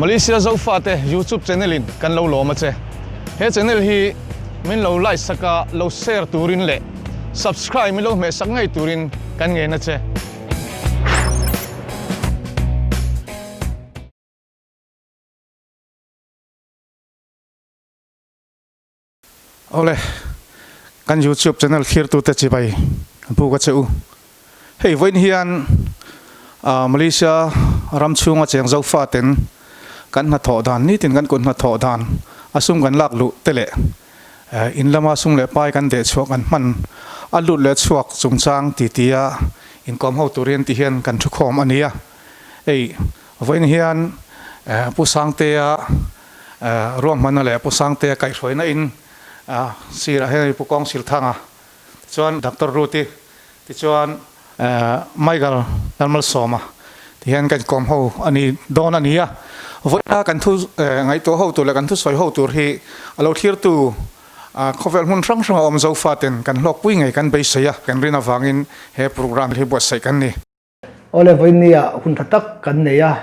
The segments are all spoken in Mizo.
Malaysia Zofate YouTube channel in kan lo lawm a che. He channel hi min lo like sak a, lo share turin leh subscribe min lo hmeh sak ngei turin kan ngen a che. Awle, kan YouTube channel thlirtute chibai buk a che u. Hei vawiin hian Malaysia ram chhunga cheng Zofa ten kan hnathawh dan, nitin kan kut hnathawh dan, a sum kan lak luh te leh in lama sum leh pai kan deh chhuah kan hman a lut leh chhuak chungchang titi a inkawm ho turin ti hian kan thukhawm a ni a. Hei vawiin hian Pu Sangtea Ruahmanna leh Pu Sangtea kaihhruaina in sirah hian Pu Kawng Silthanga tichuan Doctor Ruth-i tichuan Michael Lalmalsawma ti hian kan kawm ho a ni dawn a ni a. Vawiina kan thu ngaihtuah ho tur leh kan thusawi ho tur hi a lo thlirtu khawvel hmun hrang hranga awm Zofaten kan hlawkpui ngei kan beisei a, kan rin avangin he programme hi buatsaih kan ni. Awle vawinia hun tha tak kan nei a,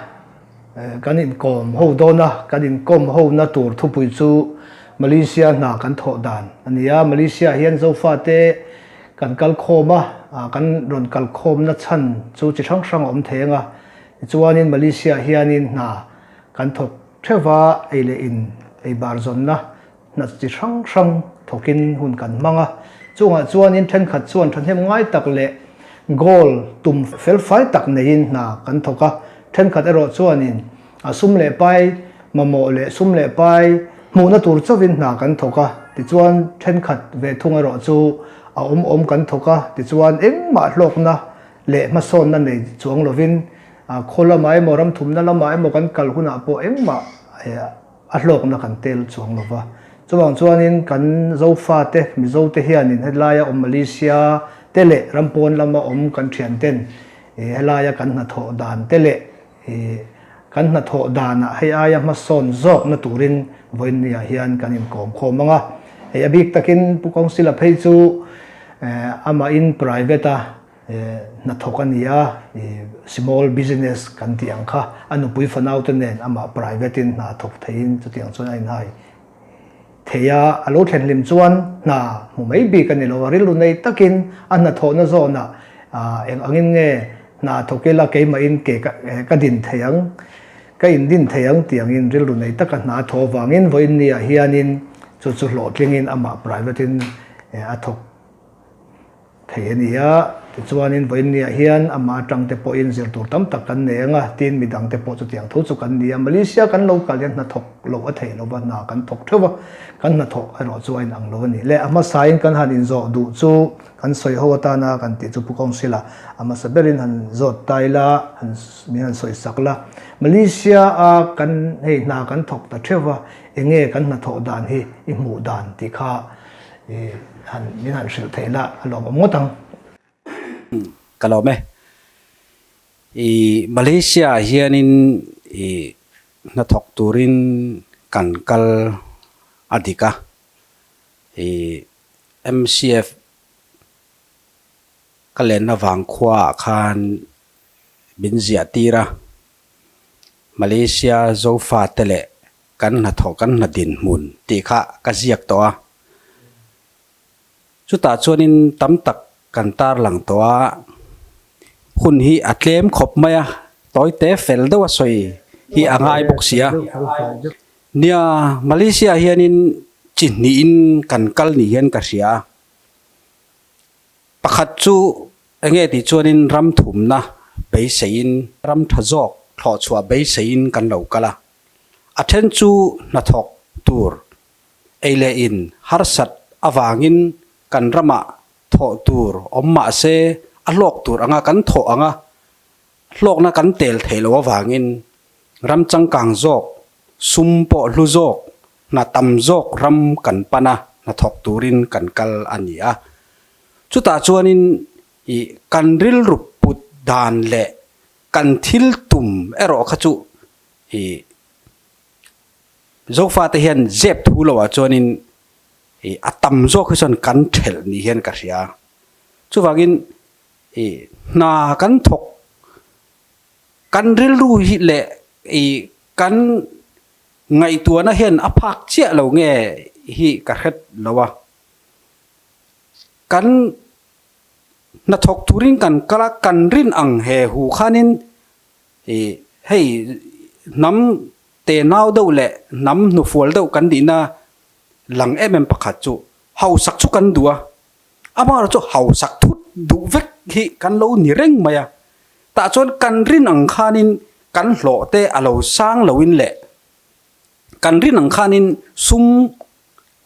kan inkawm ho dawn a, kan inkawm hona tur thupui chu Malaysia hna kan thawh dan a ni a, Malaysia hian Zofate kan kal khawm a, kan rawn kal khawmna chhan chu chi hrang hrang a awm thei ang a, tichuanin Malaysia hianin hna kan thawk theuh va, ei leh in ei bar zawnna hna chi hrang hrang thawkin hun kan hmang a, chungah chuanin thenkhat chuan thahnem ngai tak leh goal tum felfai tak neiin hna kan thawk a, thenkhat erawh chuanin a sum leh pai mamawh leh sum leh pai hmuhna tur chauhin hna kan thawk a, tichuan thenkhat ve thung erawh chu a awm awm kan thawk a, tichuan engmah hlawkna leh hmasawnna nei chuang lovin khaw lamah emaw ramthumna lamah emaw kan kal hunah pawh engmah a hlawkna kan tel chuang lo va. Chuvang chuanin kan Zofate, Mizote hianin helaia awm Malaysia te leh rampawn lama awm kan thianten helaia kan hnathawh dan te leh kan hnathawh danah hei aia hmasawn zawkna turin vawiinniah hian kan inkawm khawm ang a. Hei a bik takin Pu Council-a phei chu amahin private-a Hnathawk a ni a, small business kan tih ang kha a nupui fanau te nen amah private in hna thawk theiin chutiang chuan a inhai thei a, a lo thlen hlim chuan hna hmu mai bik a ni lo a, rilru nei takin a hnathawhna zawnah eng angin nge hna thawk ila keimahin ke ka din thei ang, ka indin thei ang tih angin rilru nei taka hna thawh avangin vawiin niah hianin chu chu hlawhtlingin amah private in a thawk. Thei a ni a, tichuanin vawiinniah hian amah atangte pawhin zir tur tam tak kan nei ang a, tin midangte pawh chutiang tho chu kan ni a. Malaysia kan lo kal hian hnathawk loh a theih lova hna kan thawk theuh a, kan hnathawh erawh chu a inang lo a ni. Le a hmasain kan han inzawh duh chu kan sawi ho atana kan tih chu Pu Council-a a hmasa berin han zawt ta ila, han min han sawi sak la. Malaysia-a kan hei hna kan thawk ta theuh va, enge kan hnathawh dan hi i hmuh dan tih kha I han min han hrilh theih la a lawmawm ngawt ang. Ka lawm e. I Malaysia ah hianin i hnathawk turin kan kal a dik a. I MCF ka lenna vang khua ah khan min ziah tir a. Malaysia Zofa te leh Kan hnathawh kan hna dinhmun tih kha ka ziak tawh a. Chutah chuanin tam tak kan tarlang tawh a, hun hi a tlem khawp mai a, tawite fel deuh a sawi hi a ngai bawk si a. Nia, Malaysia hianin chi hnihin kan kal ni hian ka hria a. Pakhat chu enge tih chuanin ram thumna beiseiin, ram tha zawk thlawhchhuah beiseiin kan lo kal a. A then chu hnathawk tur ei leh in harsat avangin kan ramah thawh tur awm mah se a hlawk tur anga kan thawh anga hlawkna kan tel theih loh avangin ram changkang zawk, sum pawh hlu zawk, hna tam zawk ram kan pan a hnathawk turin kan kal a ni a. Chutah chuanin i kan rilru put dan leh kan thil tum erawh kha chu I Zofate hian zep thu loah chuanin i a tam zawk hi chuan kan thelh ni hian ka hria. Chuvangin i hna kan thawk, kan rilru hi leh i Kan ngaihtuahna hian a phak chiah lo nge hi ka hret lo a. Kan hnathawk turin kan kal a, kan rin ang he hu khanin ih hei hnam tenau deuh leh hnam hnufual deuh kan nihna lang em em pakhat chu hausak chu kan duh a, amaherawhchu hausak thut duh vek hi kan lo ni reng mai a, tah chuan kan rin ang khanin kan hlawh te a lo sang loin leh kan rin ang khanin sum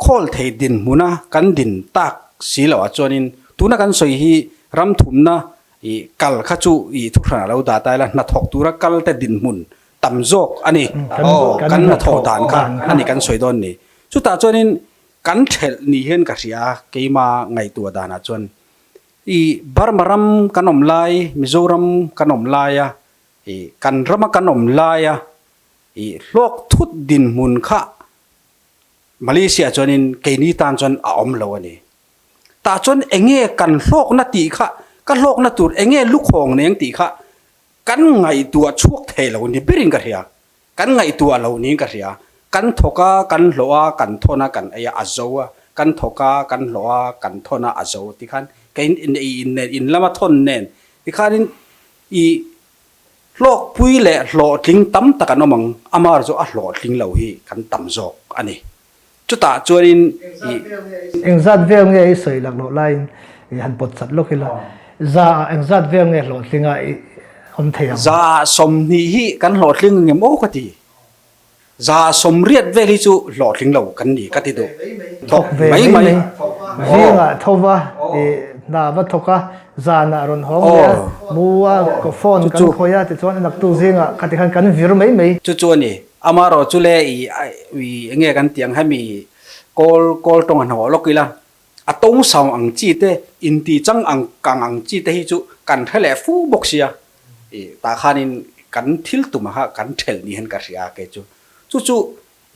khawl thei dinhmuna kan din tak si loh ah chuanin tuna kan sawi hi ram thumna ih kal kha chu ih thuhran a lo dah ta ila hnathawk tura kal te dinhmun tam zawk a ni. Aw, kan hnathawh dan kha a ni kan sawi dawn ni. Chutah chuanin kan thelh ni hian ka hria a, keima ngaihtuah danah chuan ih Burma ram kan awm lai, Mizoram kan awm laia ih kan rama kan awm laia ih hlawk thut dinhmun kha Malaysia chuanin keini tan chuan a awm lo a ni. Tah chuan enge kan hlawkna tih kha, ka hlawkna tur enge lukhawng neng tih kha kan ngaihtuah chhuak thei lo ni berin ka hria. Kan ngaihtuah lo niin ka hria. Kan thawk a, kan hlawh a, kan thawn a, kan ei a, a zo a. Kan thawk a, kan hlawh a, kan thawn a, a zo tikhan kei in nen in lama thawn nen tikhanin i Hlawkpui leh hlawhtling tam tak an awm ang, amar chu a hlawhtling lo hi kan tam zawk a ni. Chutah chuanin i. Engzat vel nge i sawi lak loh laiin i han pawt chat lawk ila, za ah engzat vel nge hlawhtlinga i awm thei ang? Za ah 20 hi kan hlawhtling ang em aw ka ti. Za 80 vel hi chu hlawhtling lo kan ni ka ti duh. Thawk ve mai mai. Zingah tho va i hna va thawk a, zanah rawn hawng leh a, mu a, phone kan khawih a tichuan a naktu zingah kha tikhan kan vir mai mai. Chu chu a ni. Amaherawh chu le i i enge kan tih ang hemi kawl kawl tawng han hawh lawk ila a to sau ang chi te inti chang ang kang ang chi te hi chu kan hre leh fu bawk sia. I tah khanin kan thil tum kha kan thelh ni hian ka hria a kei chu. Chu chu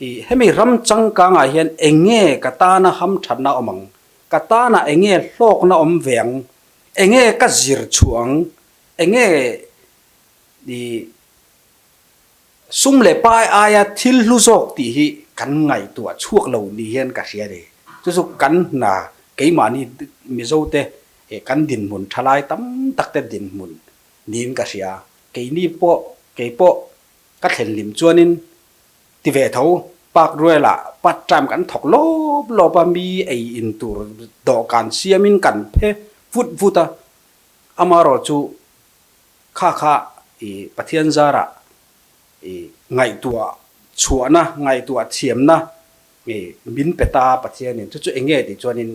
i hemi ram changkangah hian eng nge ka tana hamthatna awm ang, ka tana eng nge hlawkna awm ve ang, eng nge ka zir chhuah ang, eng nge i sum leh pai aia thil hlu zawk tih hi kan ngaihtuah chhuak lo ni hian ka hria a ni. Chu chu kan hna keimahni Mizote He kan dinhmun thalai tam tak te dinhmun niin ka hria. Keini pawh, kei pawh ka thlen hlim chuanin ti ve tho. Park Royal-ah part time kan thawk lawp lawp a, mi ei in tur dawhkan siamin kan phe vut vut a. Amaherawh chu kha kha i Pathian zarah i ngaihtuah chhuahna, ngaihtuah thiamna i min pe ta Pathianin. Chu chu eng nge tih chuanin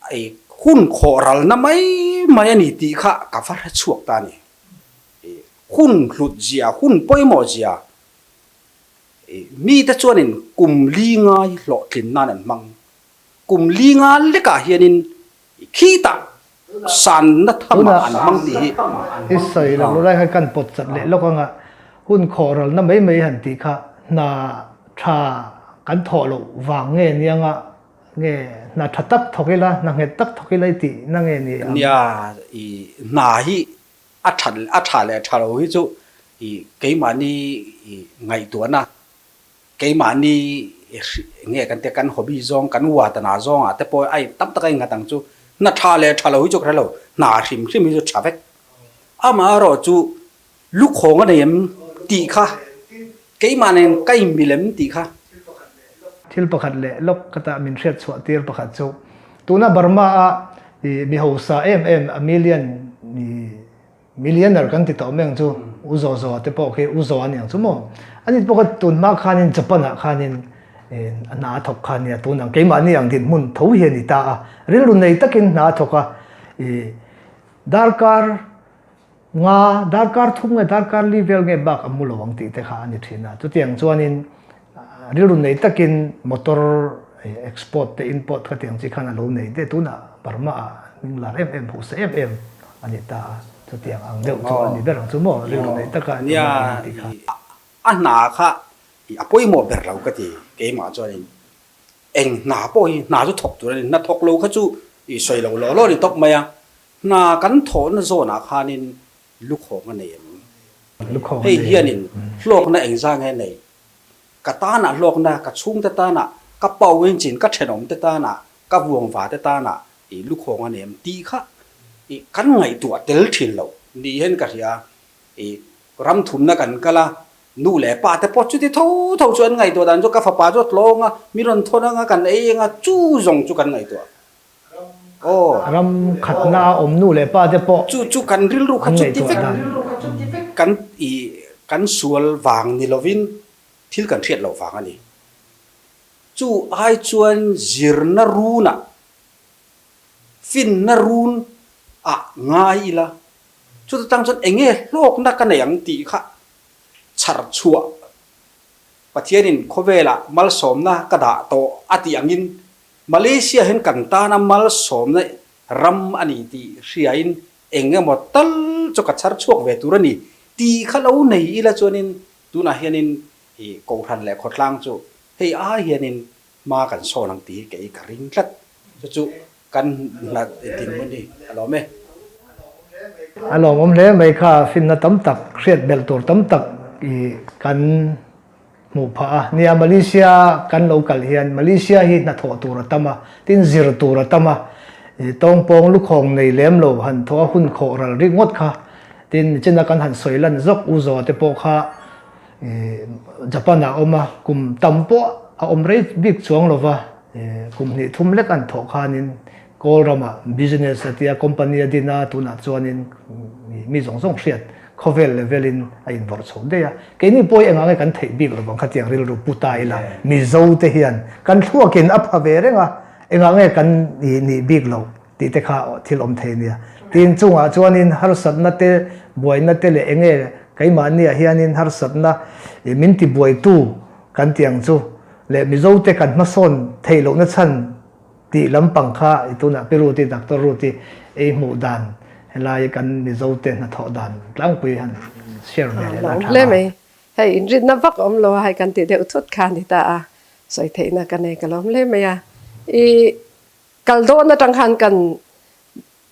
I hun khawh ralna mai mai a ni tih kha ka va hre chhuak ta a ni. I hun hlut zia, hun pawimawh zia i mite chuanin kum li ngai hlawhtlin nan an hmang. Kum li nga lekah hianin i khitah sanna thamah an hmang tih hi. I sawi lo lai khan kan pawt chat leh lawk anga hun khawh ralna mai mai han tih kha hna tha kan thawh loh vang nge nianga Nge hna tha tak thawk ila, hna nghet tak thawk ila i tih na nge ni ang? Nia, i hna hi a that a tha leh tha lo hi chu i keimahni i ngaihtuahna, keimahni i nge kan tia kan hobby zawng, kan uatana zawngah te pawh a tam tak a inghat ang chu. Hna tha leh tha lo hi chu ka hre lo, hna hrim hrim hi chu tha vek. Amaherawh chu Lukhawng a nei em tih kha keimah nen ka inmil em tih kha. Thil pakhat leh lawk ka tah min hriat chhuah tir pakhat chu tuna Burma a i mi hausa em em a million i millionaire kan ti tawh mai ang chu U Zaw Zaw te pawh khi U Zaw a ni ang chu maw ani pawh kha tun hma khanin Japan ah khanin a hna a thawk kha a nia tun ang keimahni ang dinhmun tho hi a ni ta a rilru nei takin hna a thawk a i darkar Nga darkar thum nge darkar li vel nge bak a mu lo ang tih te kha a ni thin a. Chutiang chuanin rilru nei takin motor export te import kha tiang chi khan a lo nei te tunah Burma ah hming lar em em hausa em em a ni ta a. Chutiang ang deuh chu a ni ber ang chu maw rilru nei taka Nia a hna kha a pawimawh ber lo ka ti keimah chuanin eng hna pawh hi hna chu thawk tur a ni. Hna thawk lo kha chu i sawi lo law law a ni tawp mai a. Hna kan thawhna zawnah khanin lukhawng a nei em? Hei hianin hlawkna engzah nge nei? Ka tanah hlawkna, ka chhungte tanah, ka pau engchin, ka thenawmte tanah, ka vuangvate tanah i lukhawng a nem tih kha i kan ngaihtuah tel thin lo ni hian ka hria. I ram thumna kan kal a, nu leh pa te pawh chuti tho tho chu an ngaihtuah dan chu ka fapa chu a tlawng a, mi rawn thawn anga kan ei anga chu zawng chu kan ngaihtuah. Aw. Ram khatna a awm nu leh pa te pawh Chu chu kan rilru kha an chuti ngaihtuah vek dan. kan i kan sual vang ni lovin thil kan hriat loh vang a ni. Chu ai chuan zirna runah finna run ah ngai ila, chuta tang chuan eng nge hlawkna ka nei ang tih kha chhar chhuah Pathianin khawvelah malsawmna ka dah tawh a tih angin Malaysia hian kan tana malsawmna ram a ni tih hriain eng emaw tal chu ka chhar chhuak ve tur a ni tih kha lo nei ila chuanin tunah hianin i Kohhran leh khawtlang chu hei ai hianin hma kan sawn ang tih hi kei ka ring tlat. Chu chu kan hna dinhmun hi a lawm e. A lawmawm hle mai kha finna tam tak hriat belh tur tam tak i kan hmuh phah a. Nia Malaysia kan lo kal hian Malaysia hi hnathawh tur a tam a, tin zir tur a tam a, tawngpawng lukhawng nei lem lo han thawh a hun khawh ral rik ngawt kha. Tin nichina kan han sawi lan zawk U Zaw te pawh kha Japan ah a awm a, kum tam pawh a awm rei bik chuang lo va, kum hnih thum lek an thawh khanin Kawl ramah business a tia company a din a, tunah chuanin mi zawng zawng hriat khawvel level in a invawrh chho daih a. Keini pawh hi engah nge kan theih bik lovang khatiang rilru pu ta ila, Mizo te hian kan thluakin a pha ve reng a, engah nge kan nih bik loh tih te kha thil awm thei nia. Tin chungah chuanin harsatna te, buaina te leh enge keimahniah hianin harsatna min tibuaitu kan tih ang chu leh Mizo te kan hmasawn theih lohna chhan tih lampang kha i tunah Pi Ruti, Doctor Ruti ei hmuh dan helai kan Mizo te hnathawh dan tlangpui han share ve leh la tha hle mai. Hei inrinna vak awm lo a hei kan tih deuh thut kha a ni ta a, sawi theihna ka nei ka lawm hle mai a. I Kal dawn atang khan kan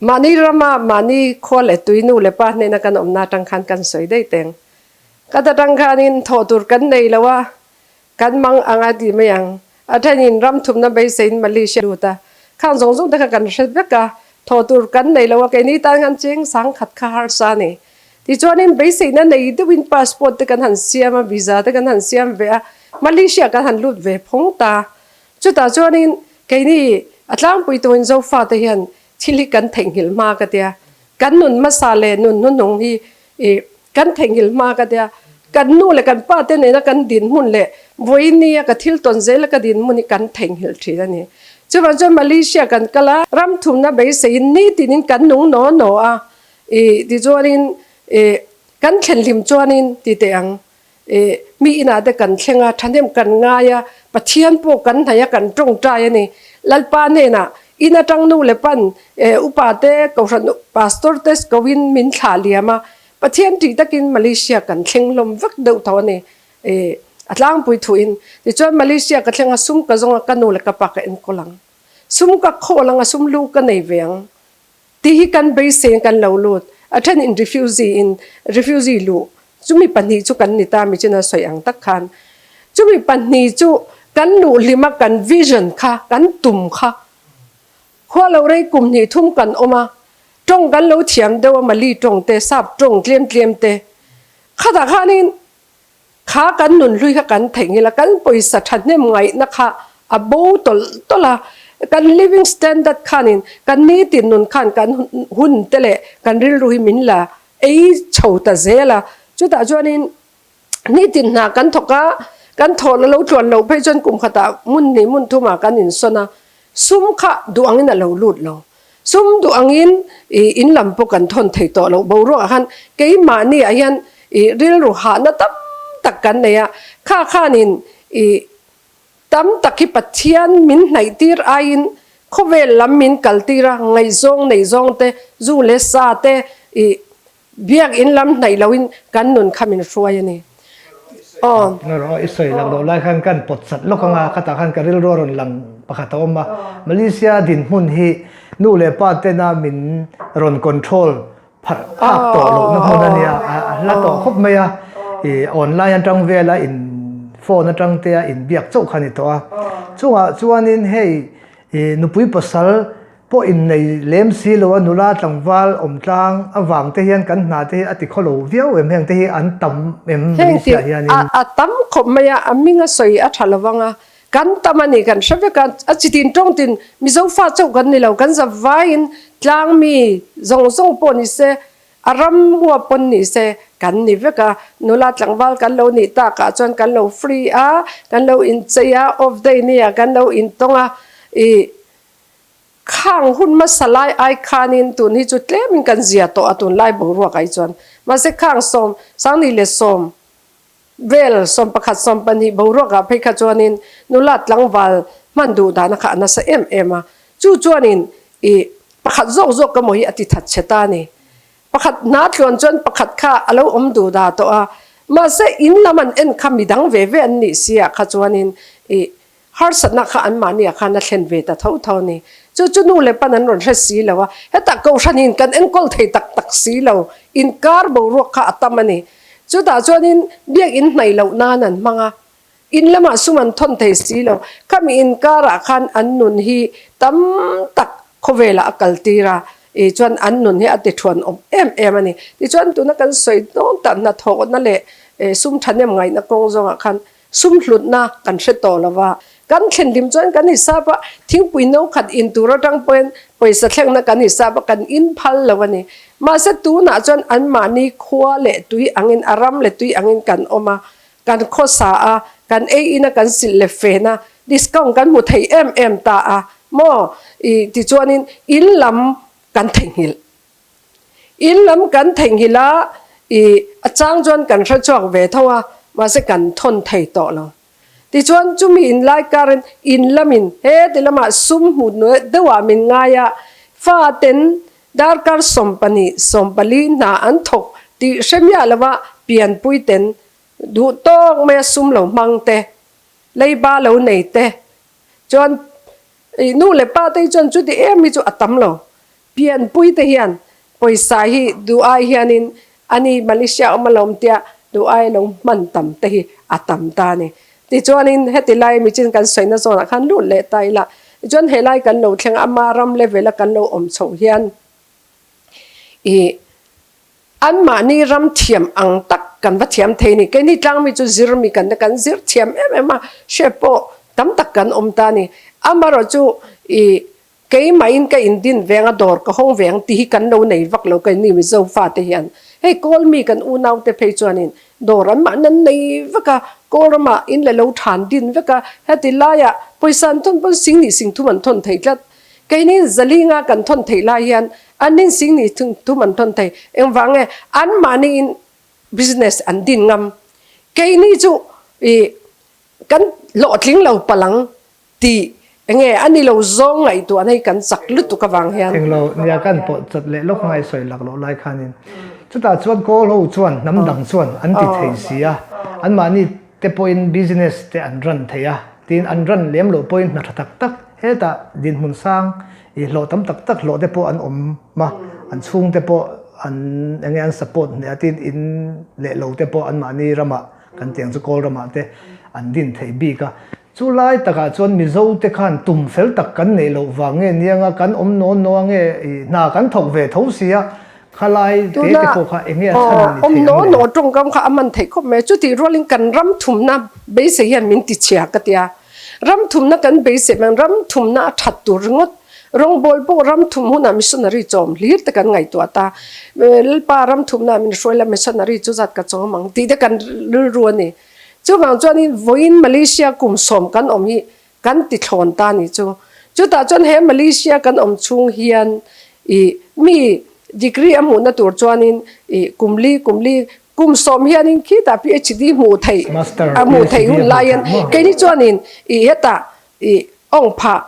mahni rama mahni khua leh tui nu leh pa hnena kan awmna atang khan kan sawi daih teng. Kat atang khanin thawh tur kan nei lo a, kan mang ang a ti mai ang. A thenin ram thumna beiseiin Malaysia lut a, khang zawng zawng te kha kan hre vek a, thawh tur kan nei lo a, keini tan khan cheng sang khat kha harsa a ni. Tichuanin beiseina nei deuhin passport te kan han siam a, visa te kan han siam ve a, Malaysia kan han lut ve phawng ta. Chutah chuanin keini a tlangpui tuin Zofate hian thil hi kan theihnghilh hma ka tia, kan nun hmasa leh nun hnuhnung hi ih kan theihnghilh hma ka tia, kan nu leh kan pa te nena kan dinhmun leh vawinia ka thil tawn zela ka dinhmun hi kan theihnghilh thin a ni. Chuvang chuan Malaysia kan kal a, ram thumna beiseiin nitinin kan nung naw naw a, ih tichuanin ih kan thlenhlim chuanin ti teh ang. I mi inah te kan thleng a, thahnem kan ngai a, Pathian pawh kan hnaih a, kan tawngtai a ni. Lalpa hnenah in atang nu leh pan upa te, Kohhran Pastor te koin min thlah liam a, Pathian tih takin Malaysia kan thleng hlawm vek deuh tho a ni. I a tlangpui thuin. Tichuan Malaysia ka thleng a, sum ka zawng a, ka nu leh ka pa ka enkawl ang. Sum ka khawl ang a, sum lu ka nei ve ang. Tih hi kan beiseiin kan lo lut. A then in refugee in refugee luh chumi pahnih chu kan ni ta mi chin a sawi ang tak khan chumi pahnih chu kan luh hlim a kan vision kha kan tum kha khua lo rei kum hnih thum kan awm a tawng kan lo thiam deuh a mali tawng te sap tawng tlem tlem te khatah khanin Kha kan nunhlui kha kan theihnghilh a, kan pawisa thahnem ngaihna kha a bo tawlh tawlh a, kan living standard khanin kan nitin nun khan kan hun te leh kan rilru hi min la ei chho ta zel a, chutah chuanin nitin hna kan thawk a, kan thawhna lo tluan loh phei chuan kum khatah hmun hnih hmun thumah kan insawn a, sum kha duh angin a lo lut lo. Sum duh angin i in lam pawh kan thawn thei tawh loh boruakah khan keimahni ah hian i rilru hahna tam tak kan nei a, kha khanin i tam tak hi Pathian min hnaih tir aiin khawvel lam min kal tir a, ngaihzawng neih zawng te, zu leh sa te i Biak in lam hnaih loin kan nun kha min hruai a ni. Aw. Ngarawh i sawi lak loh lai khan kan pawt sat lawk ang a, khatah khan ka rilru a rawn lang pakhat a awm a. Malaysia dinhmun hi nu leh pa tena min rawn control Phak tawh lohna hmun a nia, a hla tawh khawp mai a, ih online atang vela in phone atang te a inbiak chauh kha a ni tawh a. Chungah chuanin hei ih nupui pasal pawh innei lem si lo a, nula tlangval awm tlang avang te hian kan hna te hi a ti khaw lo viau em, heng te hi an tam em Malaysia hianin. A tam khawp mai a, a hming a sawi a tha lo vang a, Kan tam a ni, kan hre vek a, a chi tin tawng tin Mizo fa chauh kan ni lo, kan za vaiin tlang mi zawng zawng pawh ni se, a ram hua pawn ni se kan ni vek a, nula tlangval kan lo nih takah chuan kan lo free a, kan lo inchei a, off day nia kan lo intawng a, ih khang hun hmasa lai ai khanin tun hi chu tlemin kan zia tawh a tunlai boruak ah hi chuan, mahse khang sawm, sangni leh sawm Vel 11 12 boruakah phei kha chuanin nula tlangval hman duh dahna kha a nasa em em a, chu chuanin i pakhat zawk zawk ka maw hi a ti that che ta a ni. Pakhat hna tluan chuan pakhat kha a lo awm duh dah tawh a, mahse in lam an en kha midang ve ve an nih si ah kha chuanin i Harsatna kha anmahni ah khan a thlen ve ta tho tho a ni. Chu chu nu leh pan an rawn hre si lo a, hetah Kohhranin kan enkawl thei tak tak si lo, inkar boruak kha a tam a ni. Chutah chuanin biakinn hnaih loh nan an hmang a, in lamah sum an thawn thei si lo. Khami inkarah khan an nun hi tam tak khawvelah a kaltir a, ih chuan an nun hi a ti thuan awm em em a ni. Tichuan tuna kan sawi dawn tak hnathawhna leh sum thahnem ngaihna kawng zawngah khan Sum hlutna kan hre tawh lo va, kan thlen hlim chuan kan hisap a, thingpui no khat in tur atang pawhin pawisa thlengna kan hisap a, kan in phal lo a ni. Mahse tunah chuan anmahni khua leh tui angin, a ram leh tui angin kan awm a, kan khawsa a, kan ei in a, kan silh leh fen a, discount kan hmu thei em em ta a maw? I tichuanin in lam kan theihnghilh. In lam kan theihnghilh a, i a chang chuan kan hre chhuak ve tho a, mahse kan thawn thei tawh lo. Tichuan chumi in lai karin in lamin he ti lamah sum hmu deuhah min ngai a, fa ten darkar 12, 14 hna an thawk tih hre miah lova pianpui ten duh tawk maia sum lo hmang te, leiba lo nei te chuan i nu leh pa te hi chuan chuti em hi chu a tam lo. Pianpui te hian pawisa hi duh ai hianin ani Malaysia awm alawm tia duh ai lo hman tam te hi a tam ta a ni. Tichuanin heti lai michin kan sawina zawnah khan lut leh ta ila, tichuan helai kan lo thleng a, ama ram level a kan lo awm chhoh hian ih anmahni ram thiam ang tak kan va thiam thei a ni. Keini tlangmi chu zirmi kan kan zir thiam em em a, hre pawh tam tak kan awm ta a ni. Amaherawhchu ih Keimahin ka indin veng a dawr ka hawng veng tih hi kan lo nei vak lo keini Mizo fate hian. Hei Kawl mi kan unaute phei chuanin dawr an mahni an nei vek a, Kawl ramah in le lo than din vek a, heti laiah pawisa an thawn pawn sing nih sing thum an thawn thei tlat. Keiniin zalinga kan thawn theih lai hian annin sing nih thum an thawn thei. Engvang nge an mahniin business an din ngam. Keini chu ih kan hlawhtling lo palang. Tih enge a ni lo zawng ngaihtuahna hi kan chak lutuk avang hian. Englo nia kan pawh chat leh lawk ngai sawi lak loh lai khanin chutah chuan kawl ho chuan hnam dang chuan an ti thei si a, anmahni te pawhin business te an run thei a, tin an run lem loh pawhin hna tha tak tak hetah dinhmun sang ih hlawh tam tak tak hlawh te pawh an awm a, an chhungte pawh an enge an support hneh a, tin in leh lo te pawh anmahni ramah kan tih ang chu kawl ramah te an din thei bik a. Chu lai takah chuan Mizo te khan tum fel tak kan neih loh vang nge nianga kan awm nawn naw nge i hna kan thawk ve tho sia, khalai te te pawh kha enge a chhan ni Awm thei ang naw le? naw tawngkam kha a man theih khawp mai a, chutih rualin kan ram thumna beisei hian min ti chhia ka tia. Ram thumna kan beisei mang ram thumna a that tur ringawt, rawngbawl pawh ram thum hunah missionary chawm hlir te kan ngaihtuah ta. Lalpa ram thumna min hruai la missionary chu zat ka chawm ang tih te kan rilru a ni. Chuvang chuanin vawiin Malaysia kum sawm kan awm hi kan ti thlawn ta ni chu. Chutah chuan he Malaysia kan awm chhung hian ih mi degree a hmuhna tur chuanin ih kum li kum li kum sawm hianin khitah PhD hmuh theih Master a hmuh theih PhD a hun hmuh laiin theih maw? keini chuanin ih hetah ih awng phah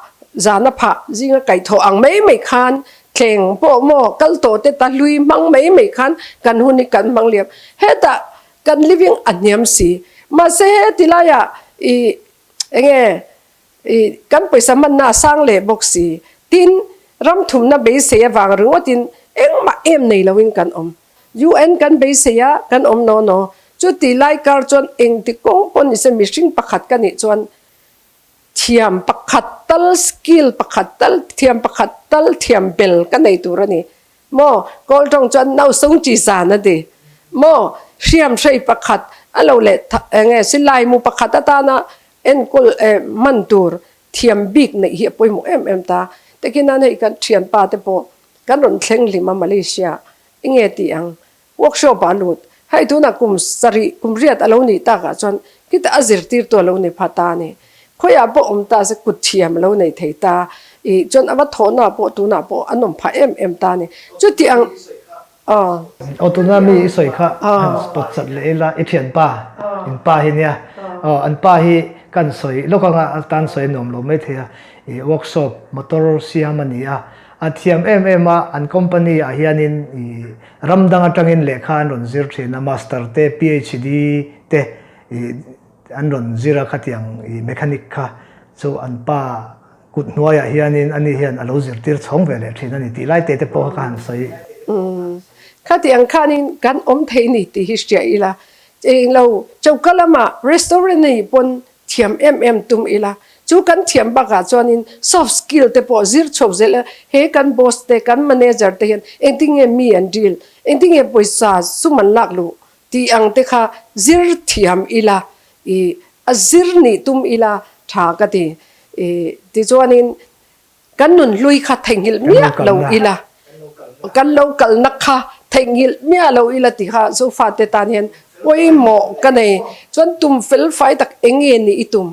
zana phah zinga kaihthawh ang mai mai khan thleng pawh maw kal tawh te ta hlui hmang mai mai khan kan hun hi kan hmang liam. Hetah Kan living a hniam si. Mahse he ti laiah i enge i kan pawisa hmanna a sang leh bawk si. Tin, ram thumna beisei avang ringawtin Engmah em nei loin kan awm. UN kan beisei a, kan awm naw naw. Chuti lai kar chuan engti kawng pawh nise mihring pakhat ka nih chuan thiam pakhat tal, skill pakhat tal, thiam pakhat tal thiam bel ka nei tur a ni. Maw? Kawl tawng chuan nau sung chi zan a ti. Maw? Hriam hrei pakhat a lo leh enge silai mu pakhat atana enkawl hman tur thiam bik neih hi a pawimawh em em ta. Tekin hei kan thianpa te pawh kan rawn thleng hlim a Malaysia enge tih ang workshop ah a lut. Hei tunah kum sarih kum riat a lo nih takah chuan khitah a zirtirtu a lo ni pha ta a ni. Khawiah pawh awm ta se kut thiam a lo nei thei ta i chuan a va thawhna pawh tunah pawh a nawm phah em em ta a ni. Chuti ang aw. Aw tuna mi i sawi kha han spot chat leh ila i thianpa in pa hi nia aw an pa hi kan sawi lawk anga a tan sawi a nuam lo mai thei a i workshop motor siam a ni a A thiam em em a, an company ah hianin i ram dang atangin lehkha an rawn zir thin a, master te, PhD te i an rawn zir a khatiang i mechanic kha chu an pa kut hnuaiah hianin ani hian a lo zirtir chhawng ve leh thin a ni tih lai te te pawh kha ka han sawi. Umm khatiang khanin kan awm thei ni tih hi hria ila, englo choka lamah restaurant a nih pawn thiam em em tum ila, chu kan thiam bakah chuanin soft skill te pawh zir chho zel ila, he kan boss te, kan manager te hian engtinge mi an deal, engtinge pawisa sum an lak luh tih ang te kha zir thiam ila, ih a zir nih tum ila tha ka ti. Ih tichuanin Kan nun hlui kha theihnghilh miah lo ila, kan lo kalna kha theihnghilh miah lo ila tih kha Zofate tan hian pawimawh ka nei. Chuan tum fel fai tak eng nge nih i tum,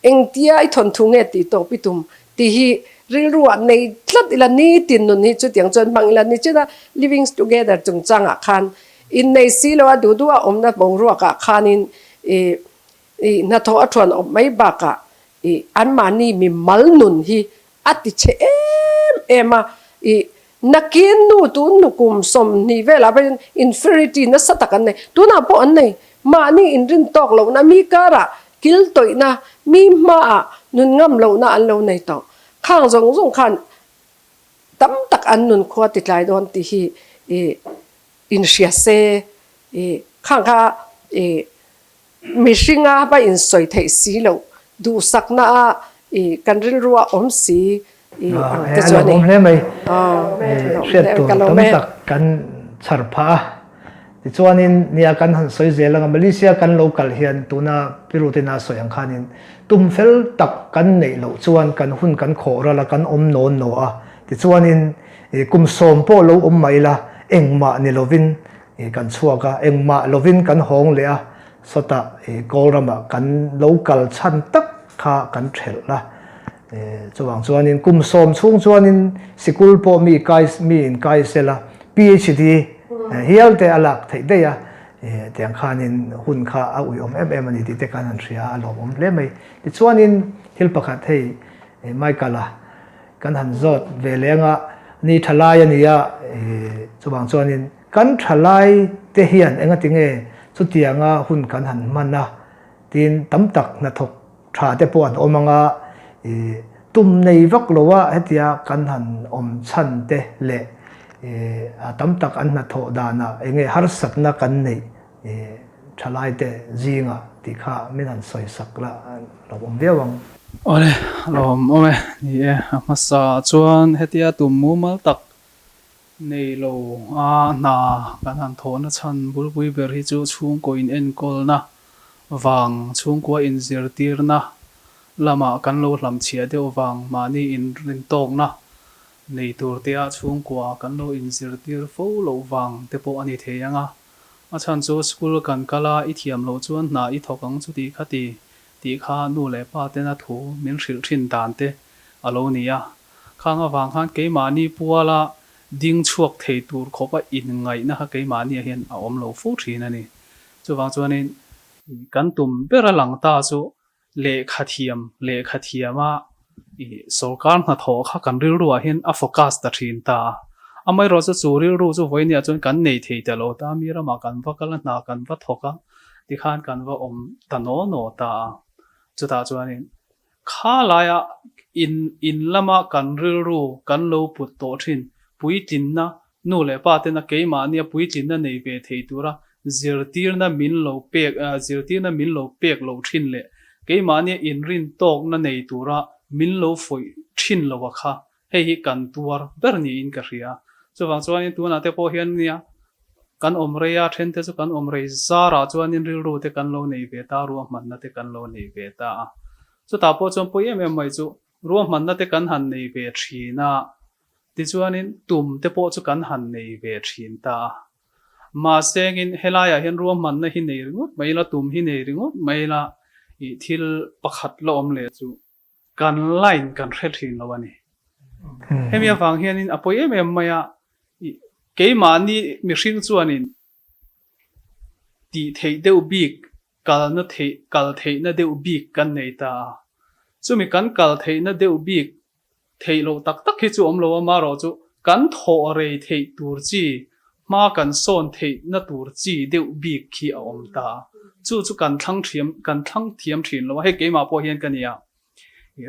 engtia i thawnthu nge tih tawp i tum tih hi rilruah nei tlat ila, nitin nun hi chutiang chuan hmang ila ni china Living Together chungchangah khan innei si lo a duh duh a awmna boruakah khanin i I hnathawh a thuan awp mai bakah i anmahni mi mal nun hi a ti chhe em em a, i nakin nu tun nu kum 20 velah pawhin inferiority nasa tak an nei, tunah pawh an nei, mahni inrin tawk lohna mi karah kil tawihna mi hmaah nun ngam lohna an lo nei tawh, khang zawng zawng khan tam tak an nun khua ti tlai dawn tih hi i inhria se i khang kha i. Mihringa va insawi theih si loh, duhsakna a i kan rilru a awm si i ang te chu a ni. A lawmawm hle mai. Hriat tur tam tak kan chhar phah a. Tichuanin nia kan han sawi zel anga Malaysia kan lo kal hian tuna Pirutina sawi ang khanin tum fel tak kan neih loh chuan kan hun kan khawh ral a, kan awm nawn naw a. Tichuanin kum 10 pawh lo awm mah ila engmah ni lovin I kan chhuak a, engmah lovin kan hawng leh a, sawtah i Kawl ramah kan lo kal chhan tak kha kan thelh a. Chuvang chuanin kum 10 chhung chuanin sikul pawh mi kai mi in kai sel a, PhD hial te a lak theih daih a, tiang khanin hun kha a uiawm em em a ni tih te khan an hria a, a lawmawm hle mai. Tichuanin thil pakhat hei Michael-a kan han zawt ve leng a, ni tha lai a ni a, chuvang chuanin Kan thalai te hian engati nge chutianga hun kan han hman a, tin tam tak hnathawk tha te pawh an awm anga i tum nei vak lo a hetia kan han awm chhan te leh i a tam tak an hnathawh danah enge harsatna kan neih i thalai te zingah tih kha min han sawi sak la lo awm viau ang. Awle, lawm awm e, ni e, a hmasa chuan hetia tum mumal tak Nei lo a, hna kan han thawhna chhan bulpui ber hi chu chhungkaw inenkawlna vang, chhungkua inzirtirna lamah kan lo hlamchhiah deuh vang, mahni inrintawkna nei tur tea chhungkua kan lo inzirtir fo loh vang te pawh a ni thei ang a. A chhan chu school kan kal a, i thiam loh chuan hna i thawk ang chuti khati tih kha nu leh pa tena thu min hrilh thin dan te a lo ni a. Khang avang khan keimahni puala ding chhuak thei tur khawpa inngaihna kha keimahniah hian a awm lo fo thin a ni. Chuvang chuanin kan tum ber a lang ta chu lehkha thiam, lehkha thiama sorkar hnathawh kha kan rilruah hian a focus ta thin ta a. Amaherawhchu chu rilru chu vawiiniah chuan kan nei thei ta lo ta, mi ramah kan va kal a, hna kan va thawk a, tikhan kan va awm ta naw naw ta a. Chutah chuanin Kha laia in in lama kan rilru kan lo put tawh thin puitlinna Nu leh pa tena keimahnia puitlinna nei ve thei tura zirtirna min lo pek zirtirna min lo pek lo thin leh keimahnia inrin tawkna nei tura min lo fuih thin lo a kha hei hi kan tuar ber niin ka hria. Chuvang chuanin tunah te pawh hian nia kan awm rei a, then te chu kan awm rei zarah chuanin rilru te kan lo nei ve ta, ruahmanna te kan lo nei ve ta a. Chutah pawh chuan pawi em em mai chu ruahmanna te kan han nei ve thin a, Tichuanin tum te pawh chu kan han nei ve thin ta a. Mahsengin helaiah hian ruahmanna hi nei ringawt mai ila, tum hi nei ringawt mai ila, ih thil pakhat la awm leh chu kan line kan hre thin lo a ni. Hemi avang hianin a pawi em em mai a, ih keimahni mihring chuanin tih theih deuh bik, kalna theih, kal theihna deuh bik kan nei ta a. Chumi kan kal theihna deuh bik theih loh tak tak hi chu awm lo a, marawh chu kan thawh rei theih tur chi, hma kan sawn theihna tur chi deuh bik khi a awm ta a. Chu chu kan thlang thiam, kan thlang thiam thin lo a, hei keimah pawh hian ka nia,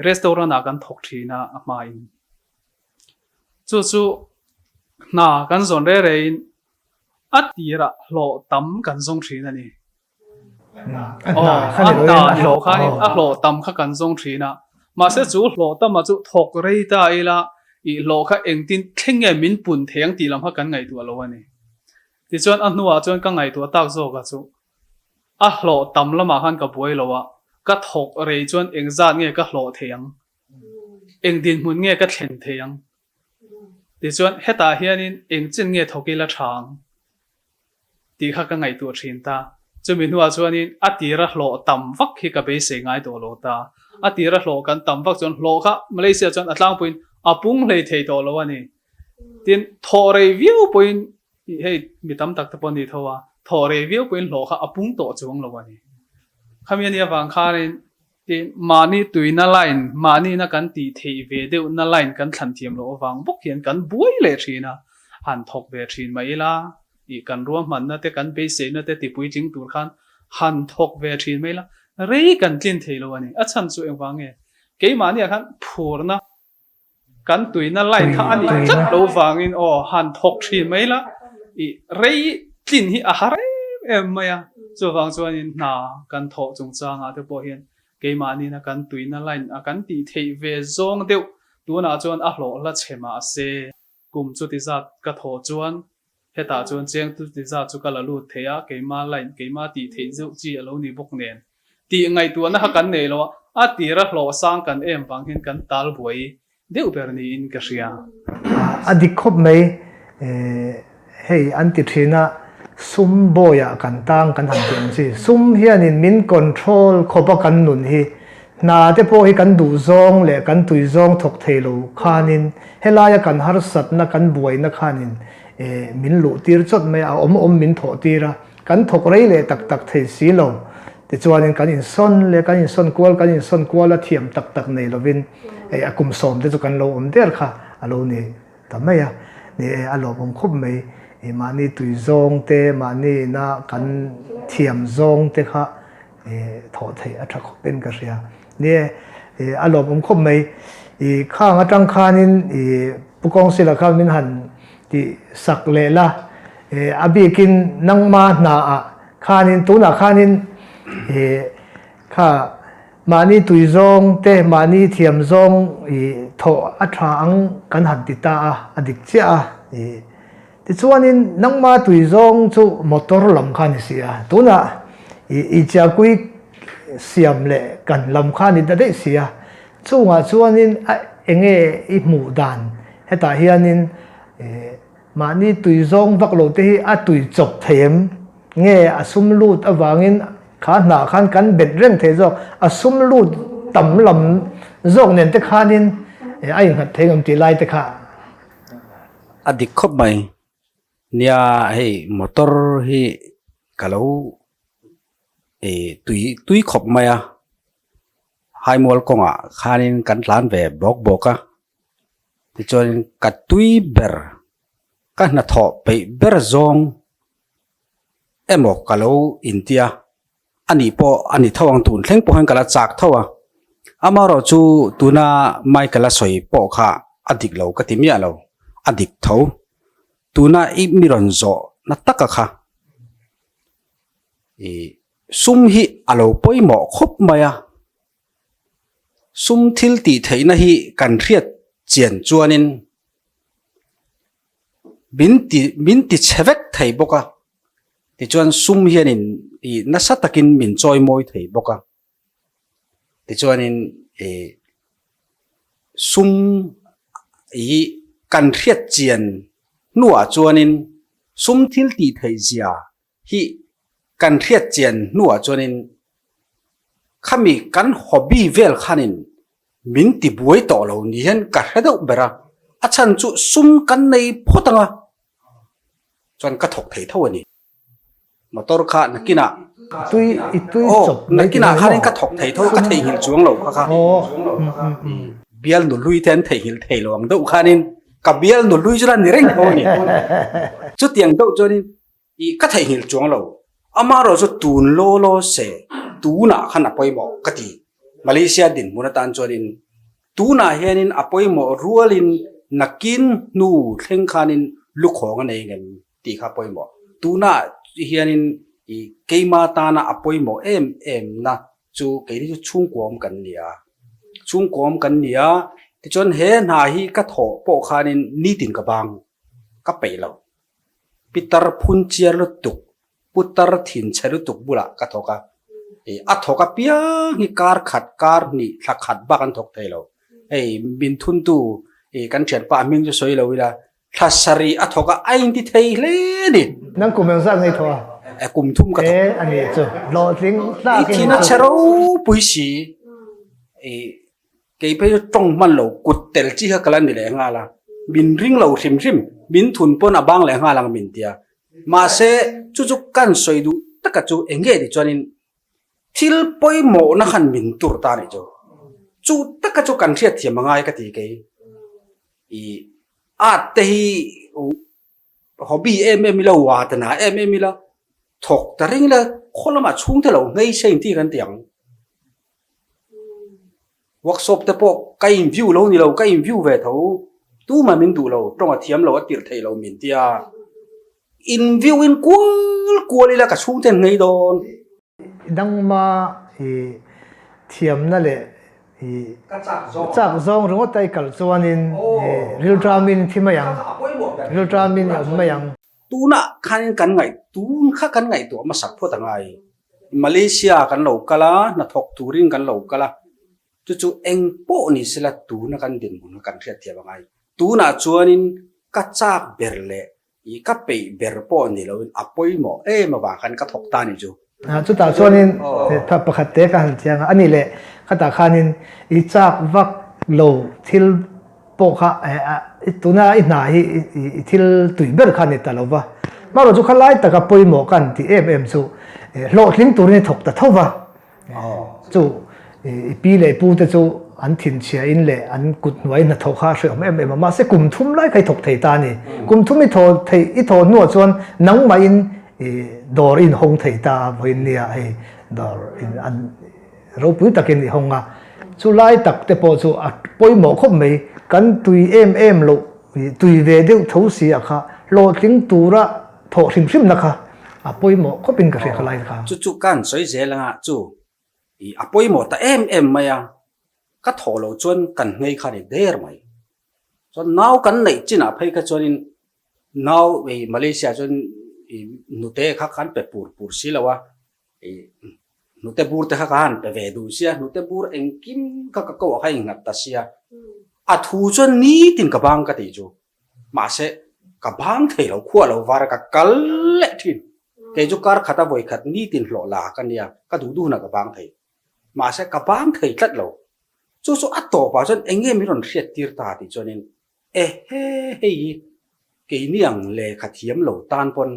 restaurant ah kan thawk thin a, a hmain. Chu chu hna kan zawn rei reiin A tirah hlawh tam kan zawng thin a ni. Aw, a hna ni lo khanin a hlawh tam kha kan zawng thin a. Mahse chu hlawh tama chu thawk rei ta ila i hlawh kha engtin thleng nge min pun thei ang tih lam kha kan ngaihtuah lo a ni. Tichuan a hnuah chuan ka ngaihtuah tak zawk a chu a hlawh tam lamah khan ka buai lo a, ka thawk rei chuan engzat nge ka hlawh thei ang, eng dinhmun nge ka thlen thei ang Tichuan, hetah hianin eng chin nge thawk ila tha ang tih kha ka ngaihtuah thin ta. Chumi hnuah chuanin a tira hlawh tam vak hi ka beisei ngai tawh lo ta. A tira hlawh kan tam vak chuan hlawh kha Malaysia chuan a tlangpuiin a pung hlei thei tawh lo a ni. Tin, thawh rei viau pawhin hei mi tam tak te pawh an ni tho a, thawh rei viau pawhin hlawh kha a pung tawh chuang lo a ni. Khami a nih avang khanin Tin, mahni tuina line, mahnina kan tih theih ve deuhna line kan thlan thiam loh avang bawk hian kan buai leh thin a, han thawk ve thin mai ila, ih kan ruahmanna te, kan beiseina te tipuitling tur khan han thawk ve thin mai ila, rei kan tlin thei lo a ni. A chhan chu engvang nge? Keimahniah khan phurna Kan tuina line kha a nih tlat lo vangin aw han thawk thin mai la, i rei tlin hi a har em em mai a, chuvang chuanin hna kan thawh chungchangah te pawh hian keimahniina kan tuina line a kan tih theih ve zawng deuh tunah chuan a hlawh hla chhe mahse kum chuti zat ka thawh chuan hetah chuan cheng chuti zat chu ka la lut thei a, keimah line keimah tih theih zeuh chi a lo ni bawk nen Tih ngaihtuahna kha kan nei lo a, a tira hlawh sang kan em vang hian kan tal buai deuh ber niin ka hria. A dik khawp mai, hei an ti thin a, sum bawiah kan tang kan han tih ang chi, sum hianin min control khawp a kan nun hi, hna te pawh hi kan duh zawng leh kan tui zawng thawk thei lo khanin helaia kan harsatna kan buaina khanin min luh tir chawt mai a, a awm awm min thawh tir a. Kan thawk rei leh tak tak thei si lo. Tichuanin kan insawn leh kan insawn kual kan insawn kual a thiam tak tak nei lovin hei a kum sawm te chu kan lo awm der kha a lo ni ta mai a. Ni e, a lawmawm khawp mai. I mahni tui zawng te, mahni ina kan thiam zawng te kha thawh theih a tha khawp in ka hria. Ni e, a lawmawm khawp mai. I khang atang khanin i Pu Kawngsila khan min han tih sak leh la, a bikin nangma hnaah khanin tunah khanin kha mahni tui zawng te, mahni thiam zawng i thawh a tha ang kan han ti ta a, a dik chiah a. Tichuanin nangma tui zawng chu motor lam kha a ni si a, tunah i chiahkui siam leh kan lam kha a ni ta daih si a, chungah chuanin a enge i hmuh dan hetah hianin mahni tui zawng vak lo te hi a tui chawp thei em? Nge a sum lut avangin kha hnah khan kan bet reng thei zawk, a sum lut tam lam zawk nen te khanin a innghat thei ngam tih lai te kha. A dik khawp mai. Nia hei motor hi ka lo tui tui khawp mai a, Haimual kawngah khanin kan tlan ve bawk bawk a, tichuanin ka tui ber ka hnathawh peih ber zawng emaw ka lo intia. A nih pawh a ni tho ang tun thleng pawh hian ka la chak tho a, amaherawh chu tuna Michael-a sawi pawh kha a dik lo ka ti miah lo, a dik tho. Tuna i mi rawn zawh na taka kha i sum hi a lo pawimawh khawp mai a. Sum thil tih theihna hi kan hriat chian chuanin min ti min ti chhe vek thei bawk a. Tichuan sum hianin i nasa takin min chawi mawi thei bawk a. Tichuanin i sum hi kan hriat chian hnuah chuanin sum thil tih theih zia hi kan hriat chian hnuah chuanin khami kan hobby vel khanin min ti buai tawh lo ni hian ka hre deuh ber a, a chhan chu sum kan nei phawt ang a, chuan ka thawk thei tho a ni. Motor kha nakinah Tui i tui aw chawp mai nakinah tih khanin maw? ka thawk thei tho ka theihnghilh chuang lo kha kha. Aw Bial nu hlui te an theihnghilh thei lo ang deuh khanin ka bial nu hlui chu la ni reng tho a ni. Chutiang deuh chuanin I ka theihnghilh chuang lo. Amaherawh chu tun law law se tunah khan a pawimawh ka ti. Malaysia dinhmun atan chuanin tunah hianin a pawimawh rualin nakin hnu thleng khanin lukhawng a nei ngem tih kha a pawimawh. Tunah hianin i keima tana a pawimawh em em na chu keini chu chhungkuam kan ni a. Chhungkuam kan ni a, tichuan he hna hi ka thawh pawh khanin nitin ka bang ka peih lo. Pitar phun chiar lutuk, putar thin chhe lutuk bulah ka thawk a. Hei a thawk apiang hi kar khat, kar hnih, thla khat bak an thawk thei lo. Hei min thuntu i kan thianpa hming chu sawi lo ila, thla sarih a thawk a, a inti thei hle a ni. Nang kum eng zat ngei thawh a? E kum thum ka thawk. E a ni chu, hlawhtling tlak I thin a chhe ropui si. I Kei phei chu tawng hman lo kut tel chi kha ka la ni leh nghal a, min ring lo hrim hrim, min thun pawn a bang leh nghal ang min tia. Mahse, chu chu kan sawi duh taka chu eng nge ti chuanin thil pawimawhna khan min tur ta nih chu. Chu taka chu kan hriatthiam a ngai ka ti kei. I art te hi hobby em em ila, uatna em em ila, thawk ta reng ila khaw lamah chhungte lo nghei se inti kan ti ang. Workshop te pawh ka in view lo ni lo, ka in view ve tho. Tumah min duh lo, tawng a thiam lo, a tirh theih lo min tia. In view in kual kual ila ka chhungte an nghei dawn. Dangma i thiamna leh i chak zawng ringawt a i kal chuanin rilṭamin i thi mai ang, rilṭamin i awm mai ang. Tunah khanin kan ngaih, tun kha kan ngaihtuah hmasak phawt a ngai. Malaysia kan lo kal a, hnathawk turin kan lo kal a, chu chu eng pawh ni sela tuna kan dinhmun kha kan hriatthiam a ngai. Tunah chuanin ka chak ber leh i ka peih ber pawh ni loin a pawimawh em avang khan ka thawk ta ni chu. Chutah chuanin pakhat te ka han chiang a, ani leh khatah khanin i chak vak lo thil pawh kha tuna i hna hi i thil tui ber kha a ni ta lo va. Hmarawh chu khalai taka pawimawh ka han tih em em chu hlawhtling turin i thawk ta tho va. Chu i pi leh i pu te chu an thinchhia in leh an kut hnuai hnathawh kha a hrehawm em em a, mahse kum thum lai kha i thawk thei ta a ni. Kum thum i thawh thei i thawh hnuah chuan nangmahin i dawr i inhawng thei ta a, vawiin nia hei dawr in an ropui takin i hawng a. Chu lai tak te pawh chu a pawimawh khawp mai, kan tui em em loh tui ve deuh tho si a kha hlawhtling tura thawh hrim hrimna kha a pawimawh khawpin ka hria ka lai kha. Chu chu kan sawi zel anga chu i a pawimawh ta em em mai a, ka thawh loh chuan kan nghei kha ni der mai. Chuan nau kan neih chinah phei kha chuanin nau i Malaysia chuan i hnute kha kan pe pur pur si lo a, i hnute bur te kha ka han pe ve duh sia, hnute bur engkim kha ka koh ah kha innghat ta sia, a thu chuan nitin ka bang ka tih chu. Mahse, ka bang thei lo, khuah lo var ka kal leh thin. Kei chu kar khata vawi khat nitin hlawh la ka nia, ka duh duhna ka bang thei. Mahse, ka bang thei tlat lo. Chu chu a tawpah chuan eng nge min rawn hriat tir ta tih chuanin, Ehe, hei hi keini ang lehkha thiam lo tan pawn